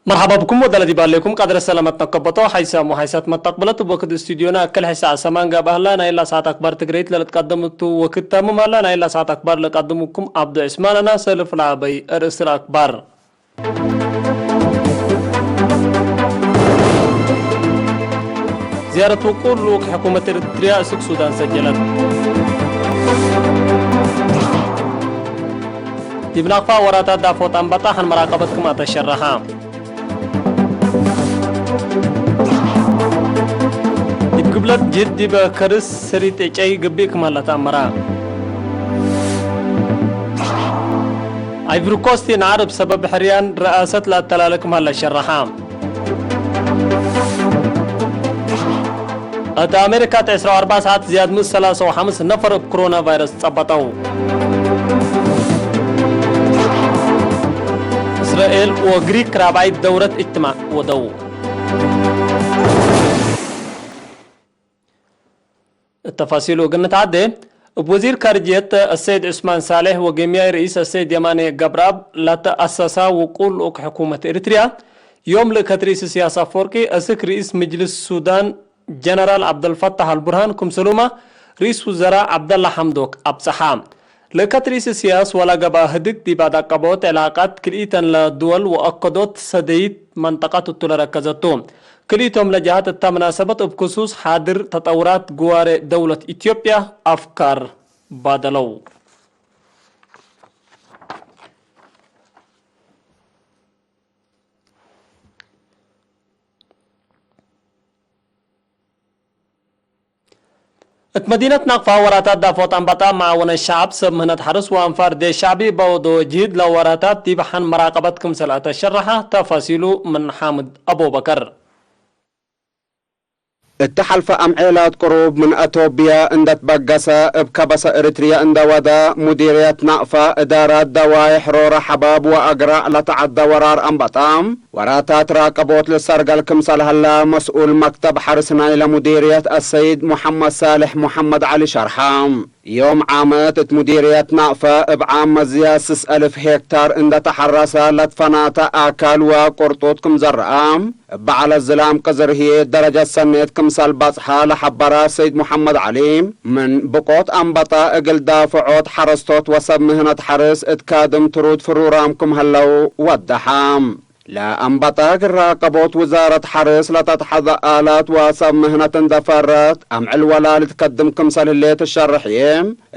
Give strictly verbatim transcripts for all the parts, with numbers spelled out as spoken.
መርሐባ ብኩም ወዳለ ዲብ ሀሌኩም ቀድረ ሰላመት ነከበጦ ሐይሳም ወሐይሳት መተቅብለት እብ ወክድ ስቱድዮና እክል ሐይሳ ሰማን ጋብ አህላ ናይላ ሰዓት አክባር ትግረይት ለልትቀደም እቱ ወክድ ታምም አላ ናይላ ሰዓት አክባር ለቀድምኩም አብዱ ዕስማን አና ሰልፍ ለአበይ ርእስ ለአክባር። ዝያረት ውቁል ልኡክ ሕኩመት ኤረትርያ እስክ ሱዳን ሰጀለት። ዲብ ናቅፋ ወራታት ዳፎት አንበጣ ሐን መራቀበት ክም አተሸረሐ። ዲብ ግብለት ጅህድ ዲበ ከርስ ሰሪጥ ዕጨይ ገብእ ክም ሀለ ተአመረ። አይቭሪ ኮስት ነዓር እብ ሰበብ ሕርያን ረአሰት ለአተላለ ክም ሀለ ሸረሐ። እት አሜሪካ እት ዕስራ ወአርበዕ ሰዓት ዝያድ ምን ሰላሰ ወሐምስ ነፈር እብ ክሮና ቫይረስ ጸበጠው። እስራኤል ወግሪክ ራብዓይት ደውረት እጅትማዕ ወደው። እት ተፋሲሉ እግል ንትዓዴ፣ እብ ወዚር ካርጅየት አሰይድ ዑስማን ሳሌሕ ወጌምያይ ርኢስ አሰይድ የማኔ ገብረአብ ለተአሰሳ ውቁል ልኡክ ሕኩመት ኤሪትርያ፣ ዮም ልእከት ርኢስ እስያስ አፈወርቂ፣ አስክ ርኢስ ምጅልስ ሱዳን ጀነራል ዐብደልፈታሕ አልቡርሃን፣ ክምሰሉመ ርኢስ ውዘራእ ዐብደላ ሐምዶክ አብጸሐ። ልእከት ርኢስ እስያስ ወለገብአ ህድግ ዲብ አዳቀቦት ዕላቃት ክልኢተን ለድወል ወአከዶት ሰደይት መንጠቀት እቱ ለረከዘቱ። ክልኢቶም ለጀሃት እተ መናሰበት እብ ክሱስ ሓድር ተጠውራት ግዋሬ ደውለት ኢትዮጵያ አፍካር ባደለው። እት መዲነት ናቅፋ ወራታት ዳፎት አንበጣ መዓወነ ሸዐብ ሰብ ምህነት ሐርስ ወአንፋር ዴሽ ሸዕቢ በወደወ ጅህድ ለወራታት ዲብ ሐን መራቀበት ክምሰል አተሸረሐ። ተፋሲሉ ምን ሓምድ አቡበከር። እት ሐልፈ አምዔላት ቅሩብ ምን አቶብያ እንደ ትበገሰ እብ ከበሰ ኤሪትርያ እንደ ወደ፣ ሙዲርየት ናቅፋ እዳራት ደዋይሕ ሮረ ሐባብ ወአግራዕ ለተዐደ ወራር አንበጣ ወራታት ራቀቦት ልሰርገል ክምሰል ሀላ፣ መስኡል መክተብ ሐርስ ናይለ ሙዲርየት አሰይድ ሙሐመድ ሳልሕ ሙሐመድ ዐሊ ሸርሐ። ዮም ዓመት እት ሙዲርየት ናቅፈ እብ ዓም መዝያድ ስስ አልፍ ሄክታር እንደ ተሐረሰ ለትፈናተ አካል ወቅርጡት ክም ዘረአ፣ እብ በዐለ ዝላም ቅዝር ህዬ ደረጀት ሰኔት ክምሰል በጽሐ ለሐበረ ሰይድ ሙሐመድ ዐሊ፣ ምን ብቆት አንበጣ እግል ዳፍዖት ሐረስቶት ወሰብ ምህነት ሐርስ እት ካድም ትሩድ ፍሩራም ክም ህለው ወደሐ። ለአንበጣ እግል ራቀቦት ውዛረት ሐርስ ለተትሐዘ አላት ወሰብ ምህነት እንደ ፈረት አምዕል ወላል ትከድም ክምሰል ህሌት ትሸርሕ ህዬ፣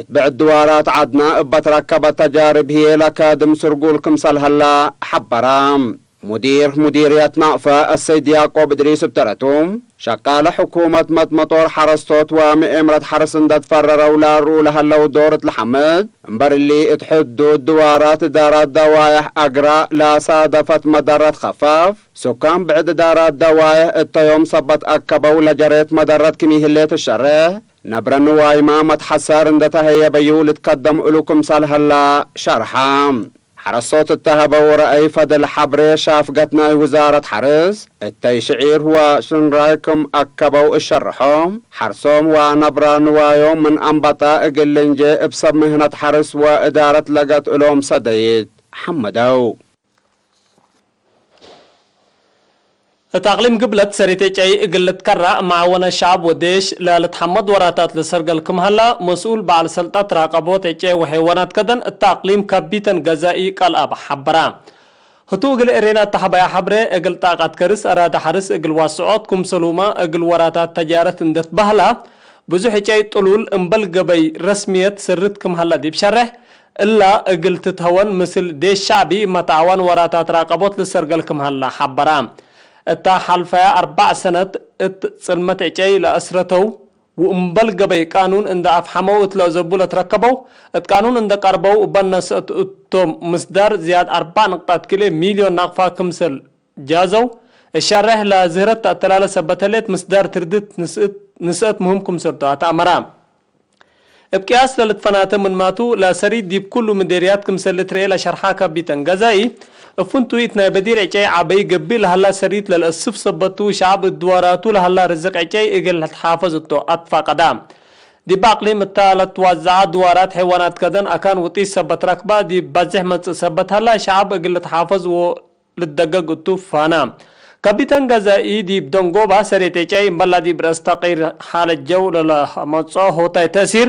እት ብዕድ ድዋራት ዐድነ እበ ትረከበት ተጃርብ ህዬ ለካድም ስርጉል ክምሰል ሀላ ሐበረ። ሙዲር ሙዲርየት ናቅፈ አሰይድ ያቆብ እድሪስ እብ ተረቱ፣ ሸቃለ ሕኩመት መጥመጦር ሐረስቶት ወምኤምረት ሐርስ እንደ ትፈረረው ለአርኡ ለሀለው ዶር እት ለሐምድ፣ እምበር እሊ እት ሕዱድ ድዋራት እዳራት ደዋየሕ አግራዕ ለሳደፈት መደረት ከፋፍ ሱካን ብዕድ እዳራት ደዋየሕ እተ ዮም ሰበት አከበው ለጀሬት መደረት ክም ይህሌ ትሸሬሕ፣ ነብረ ንዋይማ መትሐሰር እንደ ተሀየበዩ ልትከደም እሉ ክምሰል ሀላ ሸርሐ። ሐረስቶት እተ ሀበው ረአይ ፈድል ሐብሬ ሻፍገት ናይ ውዛረት ሐርስ፣ እተይ ሽዒር ወሽንራይ ክም አከበው እሸርሖ፣ ሐርሶም ወነብረ ንዋዮም ምን አንበጣ እግል ልንጄ እብ ሰብ ምህነት ሐርስ ወእዳረት ለገት እሎም ሰደይት ሐመደው። እት አቅሊም ግብለት ሰሪት ዕጨይ እግል ልትከረእ መዓወነ ሸዐብ ወዴሽ ለልትሐመድ ወራታት ልሰርገል ክም ሀላ፣ መስኡል በዐል ሰልጠት ራቀቦት ዕጨይ ወሐይዋናት ከደን እተ አቅሊም ከቢተን ገዛኢ ቀልአብ ሐበረ። ህቱ እግል ኤሬና እተ ሐበያ ሐብሬ፣ እግል ጣቀት ከርስ አራደ ሐርስ እግል ዋስዖት ክምሰሉመ እግል ወራታት ተጃረት እንደ ትበህላ፣ ብዙሕ ዕጨይ ጥሉል እምበል ገበይ ረስምየት ስርት ክም ሀላ ዲብ ሸሬሕ፣ እላ እግል ትትሀወን ምስል ዴሽ ሸዕቢ መትዐዋን ወራታት ራቀቦት ልሰርገል ክም ሀላ ሐበራ። እታ ሐልፈያ አርበዕ ሰነት እት ጽልመት ዕጨይ ለአስረተው ወእምበል ገበይ ቃኑን እንደ አፍሐመው እት ለአዘቡ ለትረከበው፣ እት ቃኑን እንደ ቀርበው እበ ነስአት እቶም ምስዳር ዝያድ አርበዕ ንቅጣት ክልኤ ሚልዮን ናቅፋ ክምሰል ጃዘው፣ እሸሬሕ ለዝህረት ተአተላለ ሰበት ህሌት ምስዳር ትርድት ንስእት፣ ንስአት ምህም ክምሰልቱ አተአመራ። እብ ቅያስ ለልትፈናተ ምንማቱ፣ ለሰሪት ዲብ ኩሉ ምዴርያት ክምሰል ልትርኤ ለሸርሐ ካፒተን ገዛኢ፣ እብ ፍንቱይ እት ናይ በዲር ዕጨይ ዐበይ ገብእ ለሀላ ሰሪት ለልአስፍ ሰበቱ፣ ሸዐብ እት ድዋራቱ ለሀላ ርዝቅ ዕጨይ እግል ልትሓፈዝ እቱ አትፋቀዳ። ዲብ አቅሊም እታ ለትዋዘዐ ድዋራት ሐይዋናት ከደን አካን ውጢት ሰበት ረክባ፣ ዲብ በዝሕ መጽእ ሰበት ሀላ ሸዐብ እግል ልትሓፈዝ ወ ልትደገግ እቱ ፋና። ካፒተን ጋዛኢ ዲብ ደንጎባ ሰሬት ኤጨይ እምበላ ዲብ ረአስ ተቅይር ሓለት ጀው ለለአመጽኦ ሆታይ ተእሲር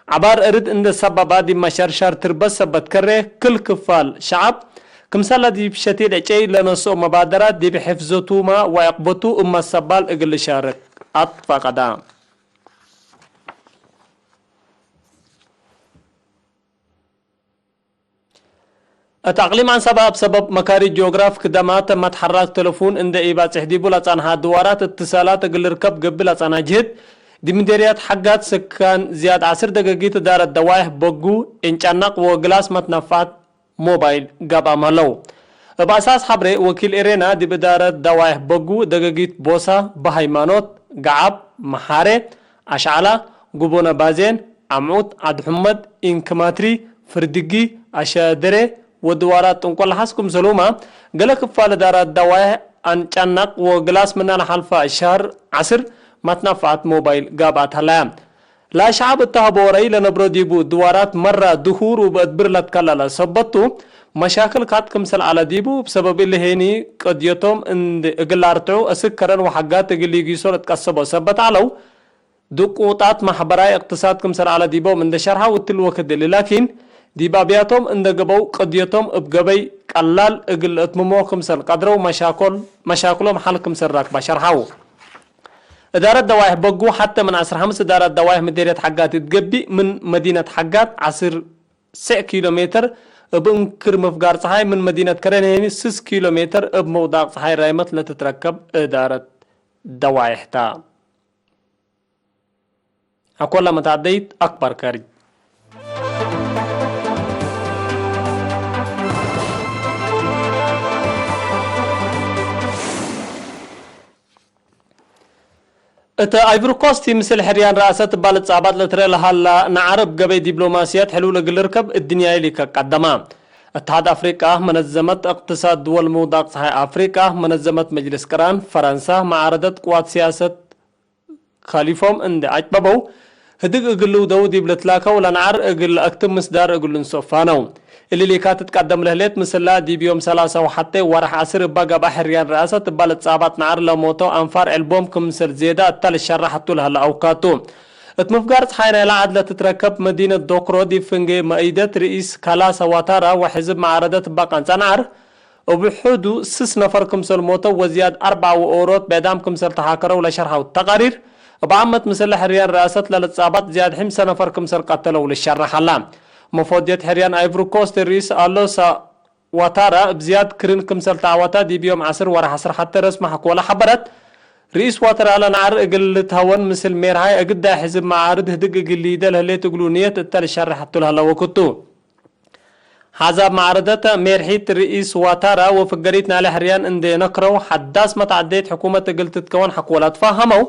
ዐባር እርድ እንደ ሰበባ ዲብ መሸርሻር ትርበት ሰበት ከሬ ክል ክፋል ሸዐብ ክምሰለ ዲብ ሸቲል ዕጨይ ለነስኦ መባደራት ዲብ ሕፍዘቱመ ወዕቅበቱ እብ መሰባል እግል ልሻርክ አትፈቀደ። እት አቅሊም ዐንሰበ እብ ሰበብ መካሪት ጂኦግራፍ ክደማት ተመት ሐራክ ተለፉን እንደ ኢባጽሕ ዲቡ ለጸንሐ ድዋራት እትሳላት እግል ልርከብ ገብእ ለጸንሐ ጅህድ፣ ዲብ ምዴርያት ሐጋት ስካን ዝያድ ዐስር ደገጊት እዳረት ደዋይሕ በጉ፣ እንጨነቅ ወግላስ መትነፋት ሞባይል ጋብአም ሀለው። እብ አሳስ ሐብሬ ወኪል ኤሬና ዲብ እዳረት ደዋይሕ በጉ፣ ደገጊት ቦሳ፣ በሃይማኖት፣ ገዓብ፣ መሓሬ፣ አሽዓላ፣ ጉቦነ ባዜን፣ አምዑት፣ ዐድ-ሕመድ፣ ኢንክማትሪ፣ ፍርድጊ፣ አሸደሬ ወድዋራት ጥንቆ ለሐስ ክምሰሉመ፣ ገሌ ክፋል እዳራት ደዋይሕ አንጨነቅ ወግላስ ምናለ ሐልፈ ሸህር ዐስር መትነፈዐት ሞባይል ጋብአት ሀለያ። ለሸዐብ እተ ሀቦ ወረይ ለነብሮ ዲቡ ድዋራት መራ ድሁር ውበእድብር ለትከለለ ሰበት ቱ፣ መሻክል ካት ክምሰል ዐለ ዲቡ፣ እብ ሰበብ እሊ ሄኒ ቅድየቶም እንድ እግል ለአርትዑ፣ እስክ ከረን ወሐጋት እግል ሊጊሶ ለትቀሰቦ ሰበት ዐለው። ድቁጣት ማሕበራይ እቅትሳድ ክምሰል ዐለ ዲቦም እንደ ሸርሐው እትሊ ወክድ እሊ ላኪን፣ ዲብ አብያቶም እንደ ገበው ቅድየቶም እብ ገበይ ቀላል እግል ለእትምሞ ክምሰል ቀድረው መሻኮል-፣ መሻክሎም ሐል ክምሰል ራክባ ሸርሐው። እዳረት ደዋይሕ በጉ ሐተ ምን ዐስር ሐምስ እዳረት ደዋይሕ ምዴርየት ሐጋት እት ገብእ፣ ምን መዲነት ሐጋት ዐስር ሴዕ ኪሎ ሜትር እብ እንክር ምፍጋር ጸሓይ፣ ምን መዲነት ከረን ሄኒ ስስ ኪሎ ሜትር እብ መውዳቅ ጸሓይ ራይመት ለትትረከብ እዳረት ደዋይሕ ተ። አኮላ መታደይት አክባር ከሪ። እት አይቭሪ ኮስት ምስል ሕርያን ረአሰት እባ ልትጻባጥ ለትረአ ለሀላ ነዓር እብ ገበይ ዲብሎማስያት ሕሉል እግል ልርከብ እድንያይ ሊከ ቀደማ። እትሓድ አፍሪቃ፣ መነዘመት እቅትሳድ ድወል ምውዳቅ ጸሓይ አፍሪቃ፣ መነዘመት መጅልስ ቅራን፣ ፈረንሳ፣ መዓረደት ቅዋት ስያሰት ካሊፎም እንዴ አጭበበው፣ ህድግ እግል ልውደው ዲብ ልትላከው ለነዓር እግል ለአክትም ምስዳር እግል ልንሰኦ ፋነው። እሊ ሊካ ትትቀደም ለህሌት ምስላ ዲብ ዮም ሰላሳ ወሐቴ ወርሕ ዐስር እባ ገብአ ሕርያን ረአሰት እባ ልትጻባጥ ነዓር ለሞተው አንፋር ዕልቦም ክምሰል ዜዳ እተ ልሸረሕ ቱ ለህለ አውካቱ። እት ምፍጋር ጸሓይ ናይለ ዐድ ለትትረከብ መዲነት ዶክሮ ዲብ ፍንጌ መእይደት ርኢስ ካላሰ ዋታራ ወሕዝብ መዓረደት እባ ቀንጸ ነዓር እብ ውሑዱ ስስ ነፈር ክምሰል ሞተው ወዝያድ አርበዕ ወኦሮት ብዕዳም ክምሰል ተሓከረው ለሸርሐው ተቃሪር፣ እብ ዓመት ምስለ ሕርያን ረአሰት ለልትጻባጥ ዝያድ ሕምሰ ነፈር ክምሰል ቀተለው ልሸረሕ ዐላ። መፎድየት ሕርያን አይቭሪ ኮስት ርኢስ አሎሳ ዋታራ እብ ዝያድ ክርን ክምሰል ተዐወታ ዲብ ዮም ዐስር ወርሕ ዐስር ሐቴ ረስመ ሐቆለ ሐበረት። ርኢስ ዋታራ ለነዓር እግል ልትሀወን ምስል ሜርሓይ እግዳይ ሕዝብ መዓርድ ህድግ እግል ሊደ ለህሌት እግሉ ንየት እተ ልሸረሕ ቱ ለህለ ወክቱ። ሐዛብ መዓረደት ሜርሒት ርኢስ ዋታራ ወፍገሪት ናለ ሕርያን እንዴ ነክረው፣ ሐዳስ መትዐደየት ሕኩመት እግል ትትከወን ሐቆላ ትፋሀመው።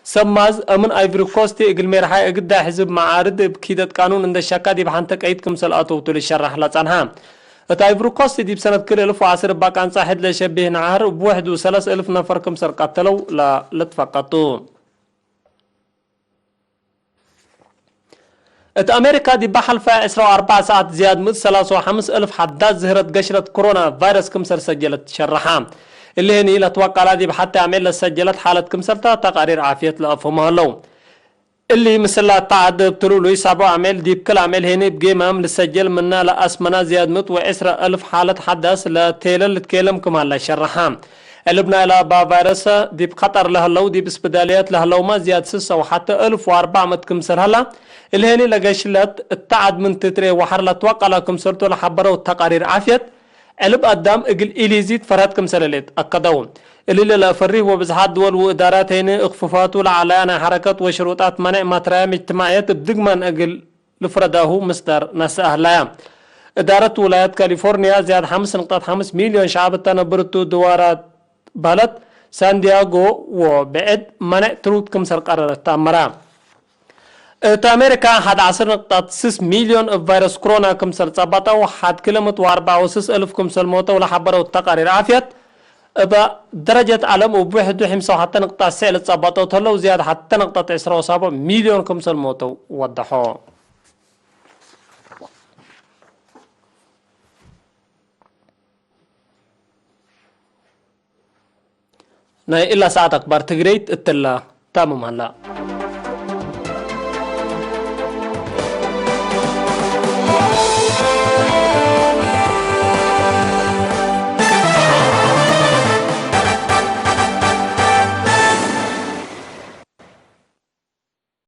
ሰማዝ እምን አይቭሪ ኮስት እግል ሜርሓይ እግዳይ ሕዝብ መዓርድ እብ ኪደት ቃኑን እንዴ ሸካ ዲብ ሐንተ ቀይድ ክምሰል አተውቱ ልሸራሕ ለጸንሐ። እት አይቭሪ ኮስት ዲብ ሰነት ክል እልፍ ወዐስር እባ ቃንጻ ሕድ ለሸቤህ ነዓር እብ ውሕዱ ሰለስ እልፍ ነፈር ክምሰል ቀተለው ለልትፈቀቱ። እት አሜሪካ፣ ዲብ ሐልፈ ዕስራ ወአርበዕ ሰዓት ዝያድ ምን ሰላሳ ወሐምስ እልፍ ሐዳስ ዝህረት ገሽለት ኮሮና ቫይረስ ክምሰል ሰጀለት ሸረሐ። እሊ ህኒ ለትወቀላ ዲብ ሐቴ አሜን ለሰጀለት ሓለት ክምሰልታ ተቃሪር ዓፍየት ለአፍህሙ ሀለው። እሊ ምስል ለአተዐድ እብ ትሉሉይ ሳብዕ አሜል ዲብ ክል አሜል ህኒ እብ ጌማም ልሰጀል ምና ለአስመና ዝያድ ምእት ወዕስራ እልፍ ሓለት ሐዳስ ለቴለል ልትኬለም ክም ሀለ ሸረሐ። ዕልብ ናይለ አባ ቫይረስ ዲብ ከጠር ለህለው ዲብ እስብዳልያት ለህለውመ ዝያድ ስሰ ወሐተ እልፍ ወአርበዕ ምእት ክምሰል ሀላ። እሊ ህኒ ለገሽለት እተ ዐድ ምን ትትርኤ ወሐር ለትወቀላ ክምሰልቱ ለሐበረው ተቃሪር ዓፍየት፣ ዕልብ አዳም እግል ኢሊዚድ ፈርሀት ክምሰለ ሌት አከደው። እሊ ለለአፈሪህ ወብዝሓት ድወል ወእዳራት ህኒ እክፍፋቱ ለዐለያ ናይ ሐረከት ወሽሩጣት መኔዕ ማትራያም እጅትማዕየት እብ ድግማን እግል ልፍረዳሁ ምስዳር ነስአ ህለያ። እዳረት ውላየት ካሊፎርንያ ዝያድ ሐምስ ንቅጠት ሐምስ ሚልዮን ሸዐብ እተ ነብርቱ ድዋራት በህለት ሳንዲያጎ ወብዕድ መኔዕ ትሩድ ክምሰል ቀረረት ተአመራ። እት አሜሪካ ሐድ ዐስር ንቅጠት ስስ ሚልዮን እብ ቫይረስ ኮሮና ክምሰል ጸበጠው፣ ሐድ ክልምት ወአርበዕ ወስስ እልፍ ክምሰል ሞተው ለሐበረው ተቃሪር ዓፍየት፣ እበ ደረጀት ዐለም እብ ውሕዱ ሕምሰ ወሐተ ንቅጣት ሴዕ ልትጸበጠው ተለው፣ ዝያድ ሐተ ንቅጣት ዕስራ ወሳብዕ ሚልዮን ክምሰል ሞተው ወደሖ። ናይ እላ ሰዓት አክባር ትግሬይት እትላ ታምም ሀላ።